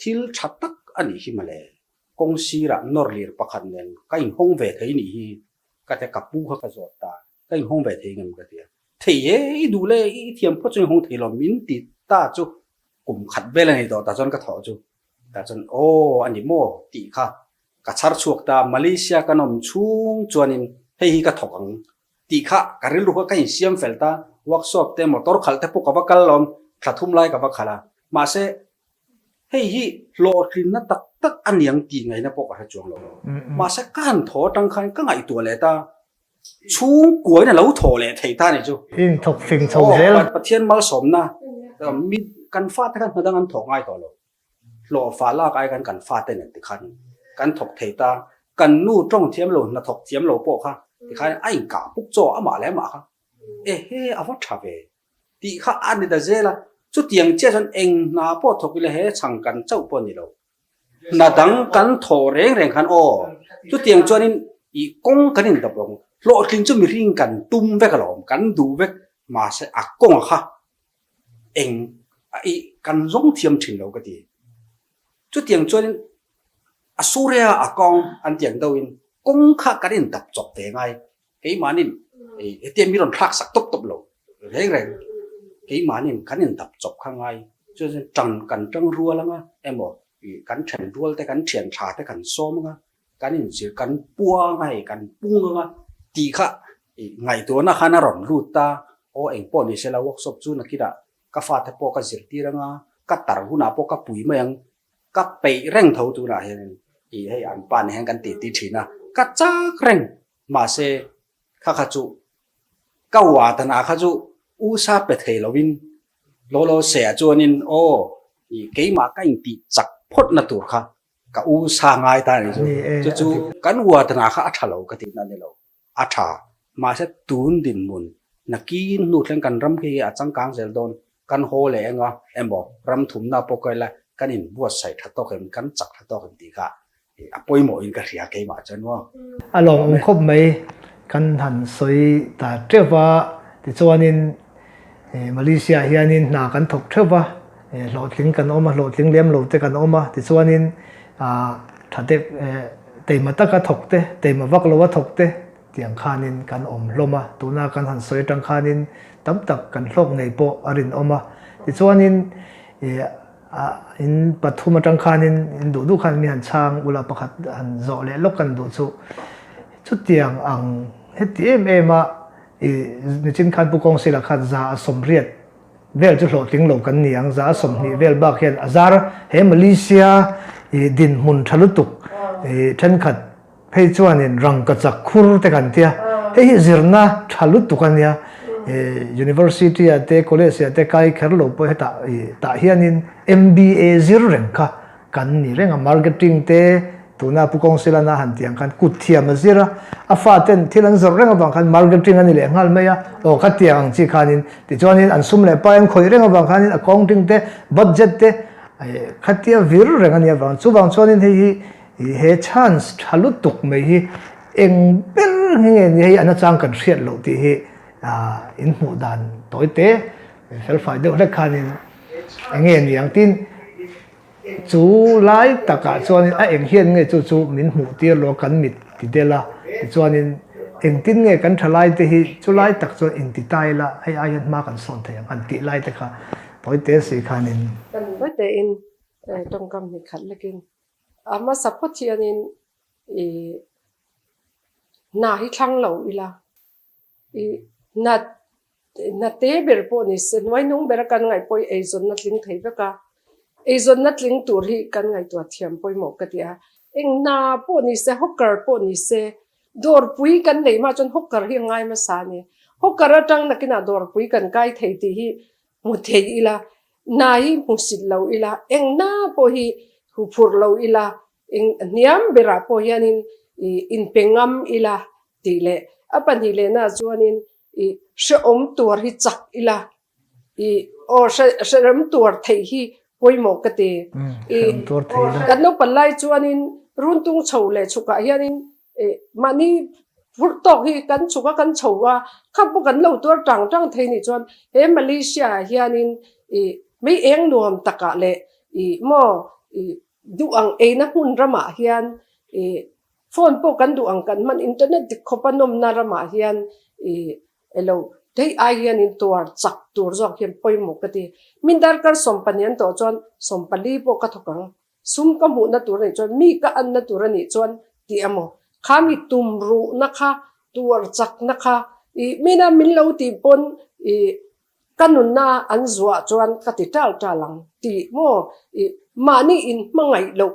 thil tha tak a nih hi mawle. Kawng sirah nawr lir pakhat nen ka inhawng ve thei nih hi ka tia ka pu kha ka zawt ta. Ka inhawng ve thei ngem ka ti a. Thei e, i duh le, i thiam phawt chu inhawng thei lo, min ti ta chu kum khat vel a nei tawh tah chuan ka thawh chu. Tah chuan aw a ni maw tih kha ka chhar chhuak ta, Malaysia kan awm chhung chuanin hei hi ka thawk ang tih kha ka rilru kha ka insiam fel ta, workshop te motor khalh te pawh ka va kal lawm. Thla thum lai ka va khalh a, mahse hei hi hlawhtlinna tak tak a niang tih ngaihna pawh ka hre chuang lo. Mahse ka han thaw atang khan ka ngaihtuah leh ta, chhungkuain a lo thaw leh thei ta ni chu. In thawk fing chho zel. Aw, Pathian malsawmna, mi kan fate khan hna dang an thawk ngai tawh lo. Hlawhfa lak ai khan kan fate nen tikhan kan thawk thei ta, kan nu tawng thiam lo, hna thawk thiam lo pawh kha tikhan a inkah puk chaw amah leh amah kha ehe a va tha ve. Tih kha a ni ta zel a, chutiang chiah chuan eng hna pawh thawk ila he chhang kan chauh pawh a ni lo. Hna dang kan thawh reng reng khan aw, chutiang chuanin ih kawng kan indap lo ang, hlawhtling chu mihring kan tum vek alawm, kan duh vek, mahse a kawnga kha eng ih kan zawng thiam thin lo ka ti. Chutiang chuanin a suria a kawng an ti ang deuhin kawng kha kan indap chawp ve ngai. Keimahnin hetiang mi rawn thlak sak tawp tawp lo reng reng. Keimahnin kan indap chawp kha ngai. Chuan chuan tang kan tang rual anga emaw kan then rual te kan thian tha te kan sawm anga kan inzir kan pua anga hei kan pung anga tih kha ngaihtuahna khan a rawn lut ta. Aw engpawh ni sela workshop chu nakinah ka fate pawh ka zirtir anga ka tar hunah pawh ka pui mai ang. Ka peih reng tho tunah hianin ih hei an pa nen hian kan titi thin a, ka chak reng. Mahse, kha kha chu ka uatanah kha chu usa pe thei lovin law law se ah chuanin aw ih keimah ka intih chak phawtna tur kha ka usa ngai ta a ni chu. Chu chu kan uatanah kha a tha lo ka tihna a ni lo. A tha. Mahse, tun dinhmun nakin hnu thleng kan ram khi a changkang zel dawn. Kan haw leh enga emaw ram thumna pawh ka ila kan inbuatsaih tha tawk em, kan chak tha tawk em tih kha A pawimawhin ka hria keimah chuan maw. A lawmawm khawp mai kan han sawi ta teuh va, tichuanin Malaysia hianin hna kan thawk theuh va, hlawhtling kan awm a, hlawhtling lem lo te kan awm a, tichuanin tha te teima taka thawk te, teima vak lo a thawk te tiang khanin kan awm hlawm a, tuna kan han sawi atang khanin tam tak kan hlawk ngei pawh a rinawm a, tichuanin A in pathum atang khanin in duh duh khan mi han chhang ula pakhat han zawh leh lawk kan duh chu chutiang ang heti em em a i nichin khan Pu Kawngsila khan za a 80 vel chu hlawhtling lo kan ni ang za a 20 vel bak hian a zar he Malaysia i dinhmun tha lutuk i thenkhat Phei chuanin rangkachak khur te kan tia, hei hi zirna tha lutuk a nia, University ah te college ah te kai kher lo pawh hetah tah hianin MBA zir reng kha kan ni reng a, marketing te tuna Pu Kawngsilana han tih ang khan kut thiam a zir a, a faten thil an zawrh reng avang khan marketing a ni leh nghal mai a, aw kha tiang ang chi khanin tichuanin an sum leh pai an khawih reng avang khanin accounting te budget te khatia vir reng a nih avang chuvang chuanin hei hi I he chance tha lutuk mai hi eng ber nge ni hei a nachang kan hriat loh tih hi in hmuh dan tawi te felfai deuh hlek khanin eng nge ni ang tin chu lai takah chuanin a eng hian nge chu chu min hmuh tir lo kan mit ti del a tichuanin engtin nge kan tha lai te hi chu lai tak chuan inti ta ila hei ai hian hma kan sawn thei ang han tih lai te kha tawi te si khanin. Kan tawi tein tawngkam hnih khat lekin A hmasa phawt hianin i hna hi thlang lo ila, i hna hna te ber pawh ni se, hnuai nung bera kan ngaih pawh hi eizawnna tling thei vek a, eizawnna tling tur hi kan ngaihtuah thiam pawimawh ka ti a. Eng hna pawh ni se, hawker pawh ni se, dawrpui kan neih hma chuan hawker hi a ngai hmasa a ni. Hawker atang nakinah dawrpui kan kai thei tih hi Hmu thei ila, hna hi hmu sit lo ila, eng hna pawh hi hu phurh lo ila, eng hniam berah pawh hianin i inpe ngam ila tih leh a pahnih lehnaah chuanin i hrehawm tuar hi chak ila, i aw hrehawm tuar theih hi pawimawh ka ti. I kan naupan lai chuanin runtung chho leh chhukah hianin Mahni phurh tawk hi kan chhuk a, kan chho a, kha pawh kan lo tuar tang tang thei nih chuan he Malaysia ah hianin ih mei eng nuam takah leh ih maw ih duh ang eina hmun ramah hian ih phone pawh kan duh ang kan hman internet dik khawp a nawmna ramah hian ih elo hei ai hianin tuar chak tur zawk hian pawimawh ka ti. Min darkar 12 an tawh chuan 14 pawh ka thawk ang. Sum ka hmuhna tur a nih chuan, mi ka anna tur a nih chuan tih emaw, kha mi tum ruhna kha, tuar chakna kha, ih mina min lo tih pawn ih Ka nunna an zuah chuan ka ti ṭal ṭal ang tih maw i mahni in hmangaih loh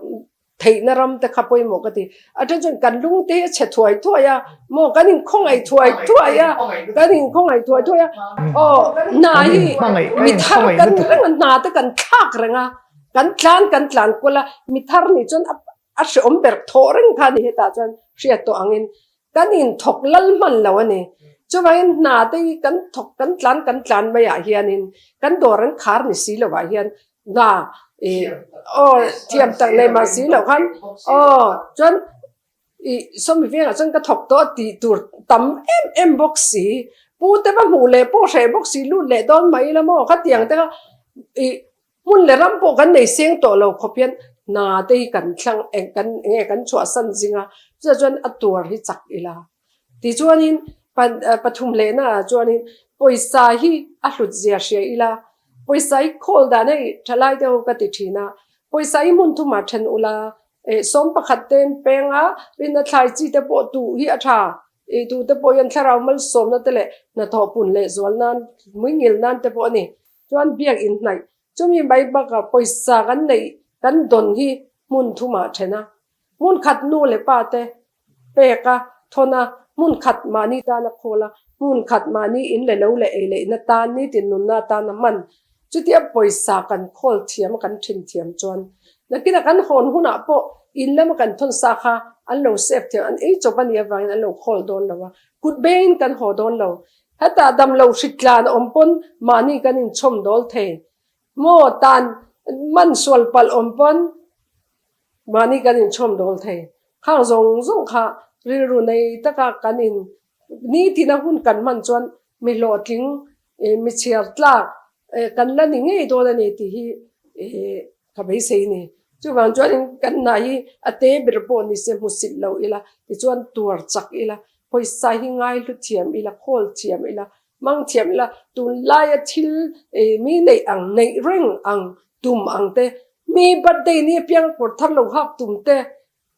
theihna ram te kha pawimawh ka ti. A then chuan kan lung te hi a chhe thuai thuai a maw kan inkhawngaih thuai thuai a kan inkhawngaih thuai thuai a aw hna hi mi thar kan ni reng a hna te kan thlak reng a kan tlan kan tlan kual a mi thar nih chuan a a hreawm ber thawh reng kha a ni hetah chuan hriat tawh angin kan inthawk lal hman lo a ni. Chuvangin hna te hi kan thawk kan tlan kan tlan maiah hianin kan dawr an khar ni si lovah hian hna ih aw thiam tak nei mah si loh khan aw chuan ih sawmi vengah chuan ka thawk tawh a tih tur tam em em bawk si. Pu te va hmuh leh pawh hreh bawk si lut leh dawn mai ila maw khatiang te kha ih Hmun leh ram pawh kan nei seng tawh lo khawp hian hna te hi kan thlang eng kan enge kan chhuahsan zing a, chutah chuan a tuar hi chak ila. Tichuanin pathum lehna ah chuanin pawisa hi a hlut zia hria ila, pawisa hi khawl dan hei thalai te ho ka ti thin a, pawisa hi hmun thumah then ula, eh sawm pakhat te an peng a, rinna thlai chi te pawh tuh hi a tha, ih tuh te pawh hian thlarau malsawmna te leh hnathawh pun leh zual nan hmuingil nan te pawh a ni. Chuan biak inhnaih chumi mai bakah pawisa kan neih kan dawn hi hmun thumah then a, hmun khat nu leh pa te pek a thawn a, hmun khat mahni tan a khawl a, hmun khat mahni in leh lo leh ei lehna tan nitin nunna atan a hman. Chutia pawisa kan khawl thiam a kan then thiam chuan nakinah kan hawn hunah pawh in lama kan thawn sa kha an lo save thiam an ei chawp a nih avangin an lo khawl dawn lo a, kut bengin kan haw dawn lo. Hetah damlo hritlan awm pawn mahni kan inchhawm dawl thei maw? Tan man sual palh awm pawn mahni kan inchhawm dawl thei. Khang zawng zawng kha rilru nei taka kan in nitina hun kan hman chuan mi hlawhtling, mi chhiar tlak kan la ni ngei dawn a ni tih hi ka beisei a ni. Chuvang chuanin kan hna hi a te ber pawh ni se hmusit lo ila, tichuan tuar chak ila, Pawisa hi ngaihlu thiam ila, khawl thiam ila, hmang thiam ila, tunlaia thil mi neih ang, neih reng ang, tum ang te, mi birthday ni apianga kawr thar lo hak tum te,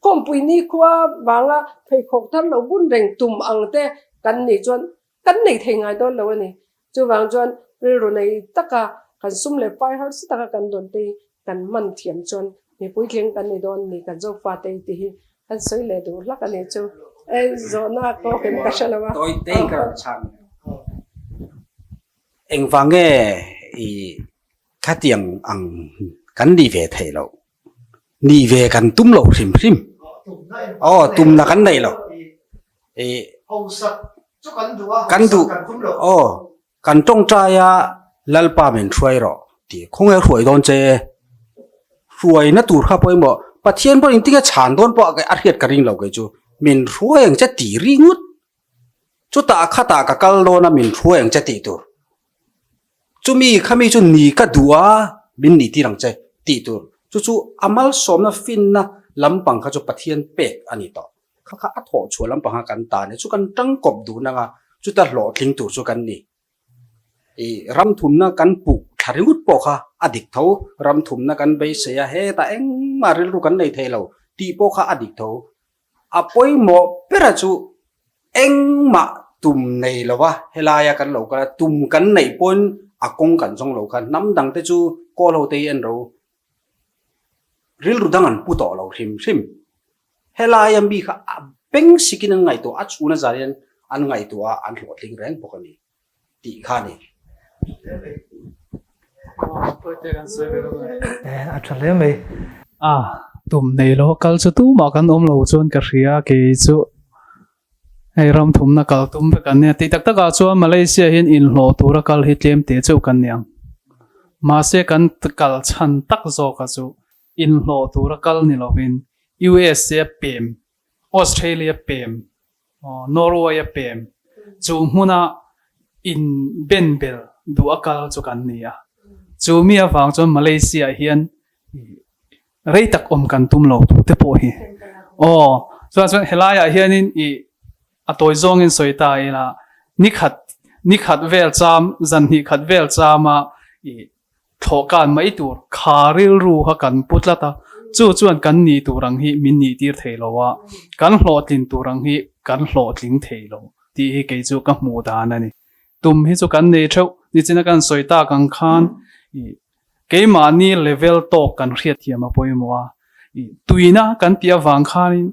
khawmpui nikhua vanga pheikhawk thar lo bun reng tum ang te kan nih chuan kan nei thei ngai dawn lo a ni. Chuvang chuan rilru nei taka kan sum leh pai harsa taka kan dawn te hi kan hman thiam chuan mi puitling kan ni dawn ni kan Zofate hi tih hi kan sawi leh duh hlak a nih chu. Ei zawhna pawh kem ka hre lo a. Tawi te in ka rawn chhan. Engvang nge i khatiang ang kan nih ve theih loh? Nih ve kan tum lo hrim hrim. Aw tumna kan nei lo. Kan duh aw kan tawngtai a Lalpa min hruai rawh tih khawnge hruai dawn che hruaina tur kha pawimawh Pathian pawh engtin nge chhan dawn pawh a hriat ka ring lo kei chu min hruai ang che tih ringawt chutah khatah ka kal dawn a min hruai ang che tih tur. Chumi khami chu ni ka duh a, min nih tir ang che tih tur. Chu chu a malsawmna finna lampang kha chu Pathian pek a ni tawh. Kha kha a thawh chhuah lampang kha kan ta a ni. Chu kan tangkawp duh nang a, chuta hlawhtling tur chu kan ni. I ram thumna kan puk thla ringawt pawh kha a dik tho. Ram thumna kan beisei a, hetah engmah rilru kan nei thei lo tih pawh kha a dik tho. A pawimawh bera chu engmah tum nei lo va, helaia kan lo kal a, tum kan neih pawhin a kawng kan zawng lo kha hnam dang te chu kawl ho te hi en ro rilru dang an pu tawh lo hrim hrim. Helaia mi kha a beng sikin an ngaihtuah a, chhuna zan hian an ngaihtuah a, an hlawhtling reng bawk a ni. tih kha a ni. A tha hle mai. A tum nei lo kal chu tumah kan awm lo chuan ka hria kei chu hei ram thumna kal tum vek an nia tih tak takah chuan Malaysia hian inhlawh tura kal hi tlem teh chauh kan ni ang mahse kan kal chhan tak zawka chu inhlawh tura kal ni lovin USA pem Australia pem Norway a pem chu hmuna in ben bel duh a kal chu kan ni a. Chu mi avang chuan Malaysia hian rei tak awm kan tum lo tu te pawh hi. Aw, chuan chuan helaiah hianin i a tawi zawngin sawi ta ila nikhat nikhat vel cham zan hnih khat vel chama i Thlawhkan mai tur kha rilru kha kan pu tlat a, chu chuan kan nih tur ang hi min nih tir thei lo a, kan hlawhtlin tur ang hi kan hlawhtling thei lo tih hi kei chu ka hmuh dan a ni. Tum hi chu kan nei theuh. Nichina kan sawi tak ang khan ih keimahni level tawk kan hriatthiam a pawimawh a, ih tuina kan tih avang khanin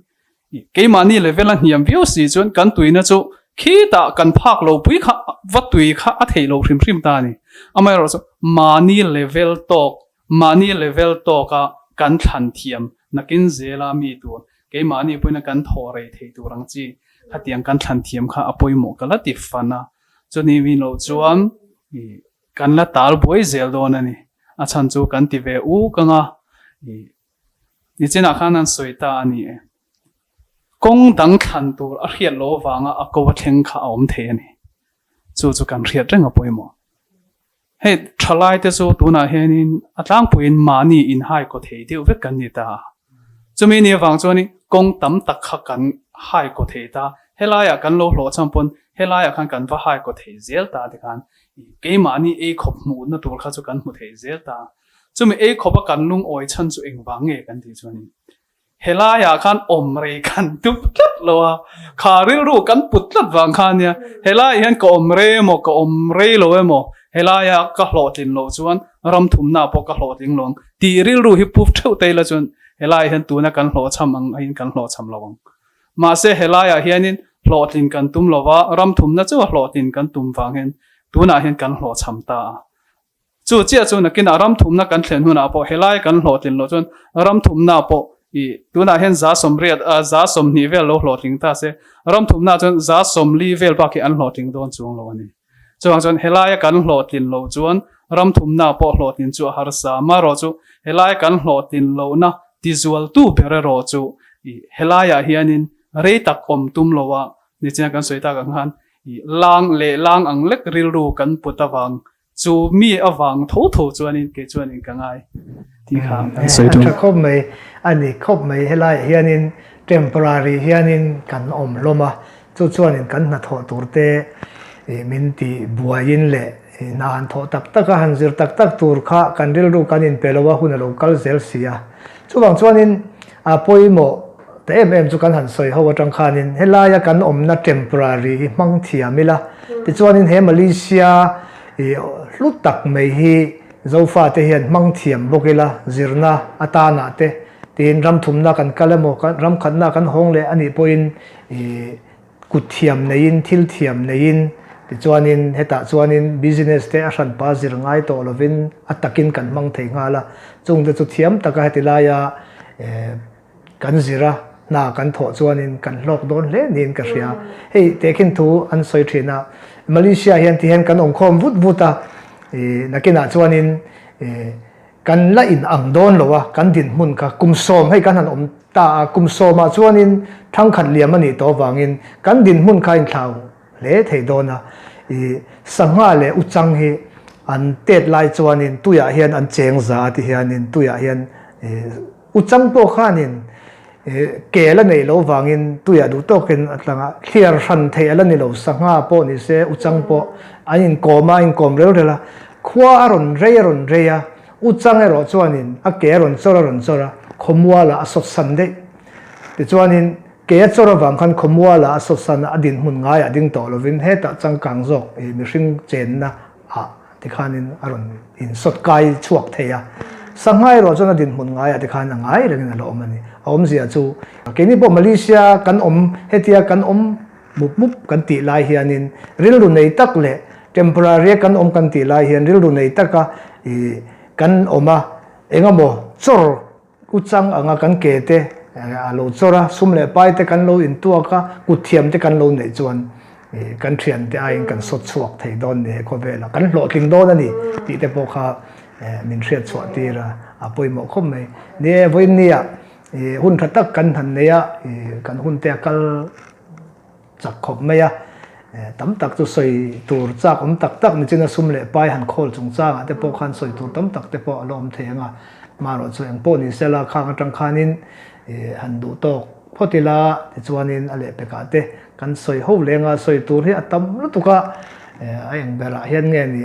ih keimahni level a hniam viau si chuan kan tuina chu khitah kan phak lo pui kha va tui kha a theih loh hrim hrim ta a ni. Amaherawhchu mahni level tawk mahni level tawka kan thlan thiam nakin zela mi tur keimahni pawhin a kan thawh rei thei tur ang chi khatiang kan thlan thiam kha a pawimawh ka la ti fan a. Chuni mi loh chuan ih kan la tal buai zel dawn a ni. A chhan chu kan ti ve uk ang a, ih nichinah khan an sawi ta a ni e. Kawng dang thlan tur a hriat loh avanga a ko a thleng kha a awm thei a ni. Chu chu kan hriat reng a pawimawh. Hei thalai te chu tunah hianin a tlangpuiin mahni inhai kaw thei deuh vek kan ni ta. Chumi ni avang chuanin kawng tam tak kha kan hai kaw thei ta. Helaiah kan lo hlawh chhan pawn helaiah khan kan va hai kaw thei zel ta tikhan keimahni ei khawp hmuhna tur kha chu kan hmu thei zel ta. Chumi ei khawpa kan lungawi chhan chu engvang nge kan tih chuanin Helaiah khan awm rei kan tup tlat lo a, kha rilru kan put tlat vang kha ania, helaiah hian ka awm rei emaw ka awm rei lo emaw, helaia ka hlawhtlin loh chuan ram thumnaah pawh ka hlawhtling lo ang tih rilru hi pu theuh te ila chuan helaiah hian tuna kan hlawhchham ang aiin kan hlawhchham lo ang. Mahse helaiah hianin hlawhtlin kan tum lo va, ram thumna chauha hlawhtlin kan tum vang hian tunah hian kan hlawhchham ta a. Chu chiah chu nakinah ram thumna kan thlen hunah pawh helai kan hlawhtlin loh chuan ram thumna pawh ih tunah hian 180 120 vel lo hlawhtling ta se ram thumna chuan 40 vel bak hi an hlawhtling dawn chuang lo a ni. Chuvang chuan helaia kan hlawhtlin loh chuan ram thumna pawh hlawhtlin chu a harsa. Amaherawh chu helaia kan hlawhtlin lohna tizualtu ber erawh chu ih helaiah hianin rei tak awm tum loha nichina kan sawi tak ang khan ih lang leh lang ang lek rilru kan put avang Chu mi avang tho tho chuanin kei chuanin ka ngai tih kha an sawi ṭhin. A ṭha khawp mai a ni khawp mai. Helaiah hianin temporary hianin kan awm hlawm a, chu chuanin kan hnathawh turte min ti buaiin leh hna han thawh tak tak a, han zir tak tak tur kha kan rilru kan inpe lo a, hun a lo kal zel si a. Chuvang chuanin a pawimawh ta em em chu kan han sawi ho atang khanin helaia kan awmna temporary hi hmang thiam ila, tichuanin he Malaysia ih hlu tak mai hi Zofa te hian hmang thiam bawk ila, zirna atanah te tiin ram thumna kan kal emaw ram khatna kan hawng leh anih pawhin ih Kut thiam neiin, thil thiam neiin, tichuanin hetah chuanin business te a hranpa zir ngai tawh lovin a takin kan hmang thei nghal a, chungte chu thiam taka heti laia kan zir a, hna kan thawh chuanin kan hlawk dawn hle niin ka hria. Hei tehkhin thu an sawi thin a, Malaysia hian tihian kan awmkhawm vut vut a, nakinah chuanin Kan la in ang dawn lo a, kan dinhmun kha kum sawm hei kan han awm ta a, kum sawmah chuanin thangkhat liam a nih tawh avangin kan dinhmun kha a inthlau hle thei dawn a. I sangha leh uchang hi an tet lai chuanin tuiah hian an cheng za a ti hianin tuiah hian uchang pawh khanin Kel a neih loh vangin tuiah duh tawkin a tlang a, thliar hran theih a la ni lo, sangha pawh ni se, uchang pawh an inkawm a, a inkawm rel rel a, khua a rawn rei a rawn rei a, uchang erawh chuanin a ke a rawn chawr a rawn chawr a, khawmualah a sawt san daih. Tichuanin ke a chawr avang khan khawmualah a sawt san a, a dinhmun ngaiah ding tawh lovin hetah changkang zawk mihring chenna ah tikhanin a rawn insawt kai chhuak thei a, sangha erawh chuan a dinhmun ngaiah tikhan a ngai rengin a la awm a ni. A awmzia chu keini pawh Malaysia kan awm hetia kan awm mup mup kan tih lai hianin rilru nei tak leh temporary a kan awm kan tih lai hian rilru nei taka ih kan awm a, engemaw chawr U chang anga kan ke te a lo chawr a, sum leh pai te kan lo intuak a, kut thiam te kan lo neih chuan kan thian te aiin kan sawt chhuak thei dawn ni he khawvelah kan hlawhtling dawn a ni tih te pawh kha min hriat chhuah tir a, a pawimawh khawp mai. Ni e, vawiinnia hun tha tak kan han nei a, kan hun te a kal Chak khawp mai a, tam tak chu sawi tur chak awm tak tak nichin a sum leh pai han khawl chungchangah te pawh khan sawi tur tam tak te pawh a la awm thei ang a, marawh chu eng pawh ni sela khang atang khanin han duh tawk phawt ila tichuanin a lehpekah te kan sawi ho leng a, sawi tur hi a tam lutuk a, a eng berah hian nge ni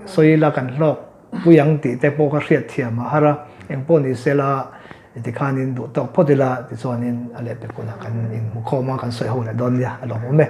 sawi ila kan hlawk pui ang tih te pawh kha hriat thiam a har a, eng pawh ni sela Tikhanin duh tawk phawt ila tichuanin a lehpek hunah kan inhmu khawm a, kan sawi ho leh dawn nia, a lawmawm e.